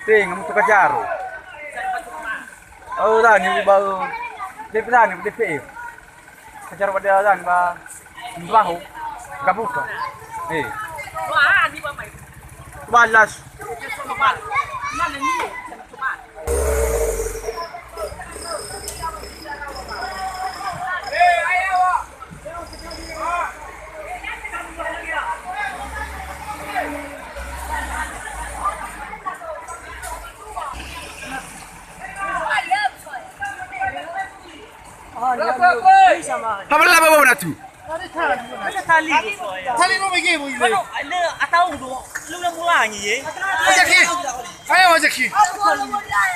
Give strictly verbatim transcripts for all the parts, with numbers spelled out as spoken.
Tenga mutu kajaro. Oh, dani ba, eh, D P dani, D P. Kajaro ba dani ba mbaho gabuka. Eh. Balas. Haba laba bau natu. Tali no mege bau ile. Atau do lu la mulangi ye. Ajaki. Ayo ajaki.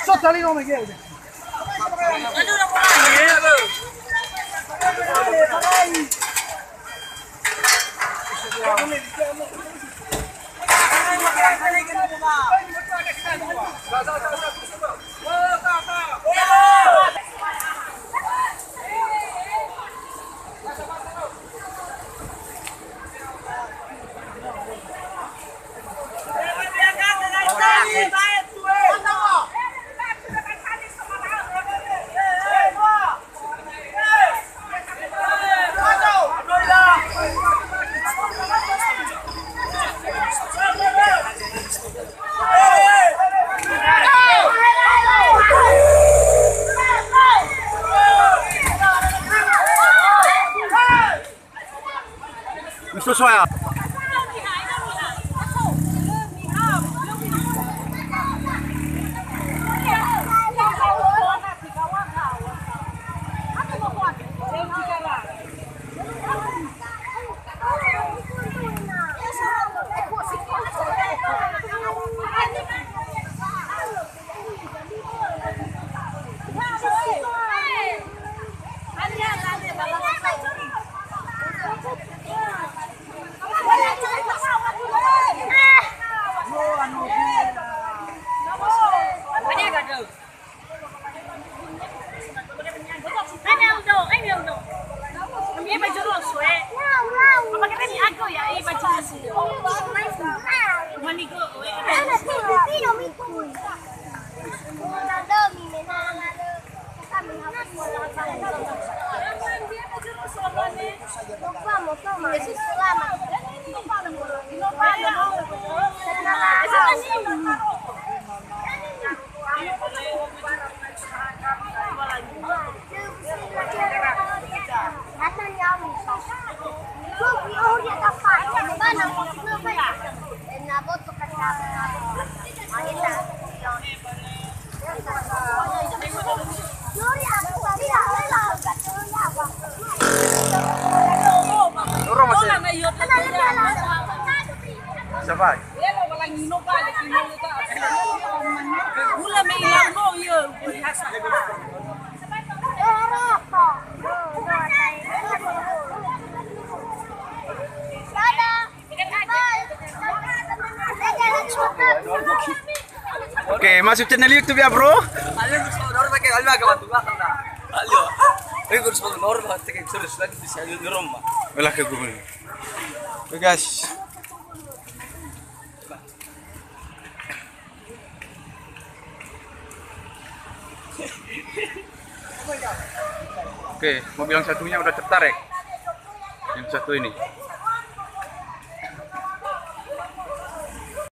So tali no mege. Mister Soya. Oke, masuk channel YouTube ya, Bro. Oke, guys. Oke, mobil yang satunya udah tertarik. Yang satu ini.